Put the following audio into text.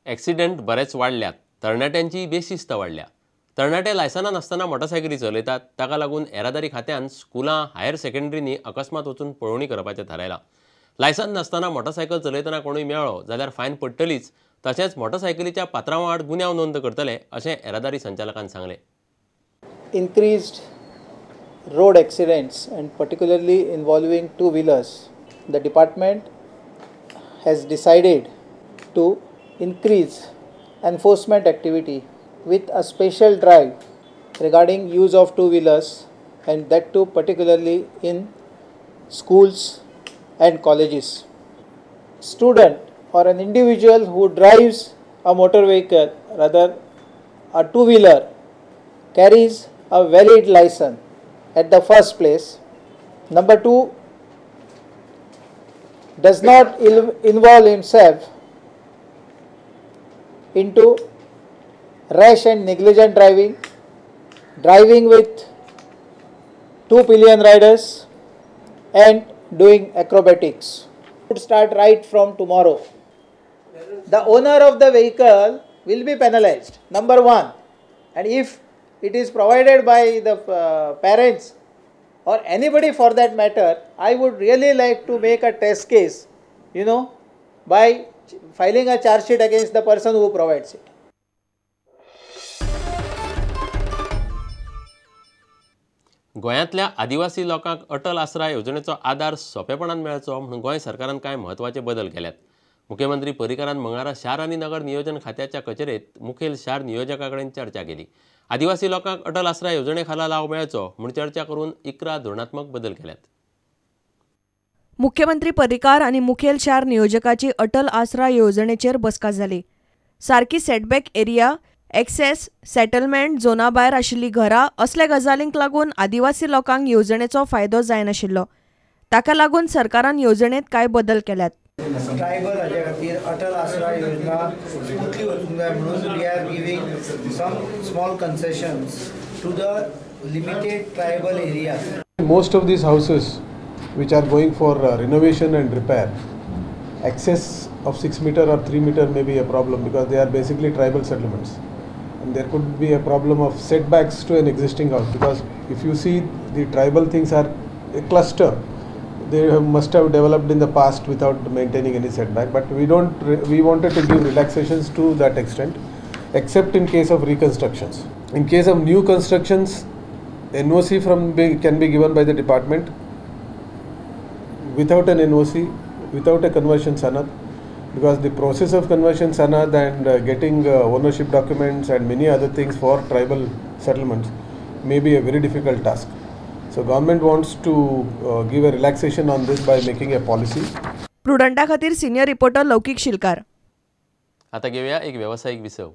Accident बरेच वाडल्यात, तरणाट्यांची बेशिस्त वाडल्या. तरणाटे लायसनां नासतना मोटरसायकली चलयतात. ताका लागून येरादारी खात्यान स्कुलां, हायर सेकंडरींनी अकस्मात वचून पळोवणी करपाचें थारायलां. लायसन नासतना मोटरसायकल चलयतना कोणूय मेळ्ळो जाल्यार फायन पडटलीच, तशेंच मोटरसायकलीच्या पात्रांवा आड गुन्यांव नोंद करतले अशें येरादारी संचालकान सांगलें. Increased road accidents and particularly involving two wheelers, the department has decided to increase enforcement activity with a special drive regarding use of two wheelers, and that too particularly in schools and colleges. Student or an individual who drives a motor vehicle, rather a two wheeler, carries a valid license at the first place. Number two, does not involve himself into rash and negligent driving, driving with two pillion riders and doing acrobatics. Would start right from tomorrow. The owner of the vehicle will be penalized, number one, and if it is provided by the parents or anybody for that matter, I would really like to make a test case, you know, by filing a charge sheet against the person who provides it. गोंयांतल्या आदिवासी लोकांक अटल आसरा येवजणेचो आदार सोंपेपणान मेळचो म्हणून गोंय सरकारान कांय म्हत्वाचे बदल केल्यात. मुख्यमंत्री पर्रीकारान मंगळारा शार आनी नगर नियोजन खात्याच्या कचेरेंत मुखेल शार नियोजका कडेन चर्चा केली. आदिवासी लोकांक अटल आसरा येवजणे खाला लाव मेळचो म्हूण चर्चा करून 11 धोरणात्मक बदल केल्यात. मुख्यमंत्री पर्रीकार आनी मुखेल शार नियोजकाची अटल आसरा येवजणेचेर बसका जाली. सारकी सेटबॅक एरिया, एक्सेस सेटलमेंट झोना भायर आशिल्लीं घरां असल्या गजालींक लागून आदिवासी लोकांक येवजणेचो फायदो जायनाशिल्लो. ताका लागून सरकारान येवजणेंत कांय बदल केल्यात. ट्रायबल हाज्या खातीर अटल आसरा योजना स्मूथली वचूंक जाय म्हणून we are giving some small concessions to the limited tribal areas. Most of these houses which are going for renovation and repair, access of 6 meter or 3 meter may be a problem because they are basically tribal settlements, and there could be a problem of setbacks to an existing house, because if you see the tribal things are a cluster. They must have developed in the past without maintaining any setback, but we wanted to give relaxations to that extent, except in case of reconstructions. In case of new constructions, NOC can be given by the department. Without an NOC, without a conversion sanad, because the process of conversion sanad and getting ownership documents and many other things for tribal settlements may be a very difficult task. So government wants to give a relaxation on this by making a policy. प्रुडंटा खातीर senior reporter लौकिक शिलकार. आता घेऊया एक व्यावसायिक विसव.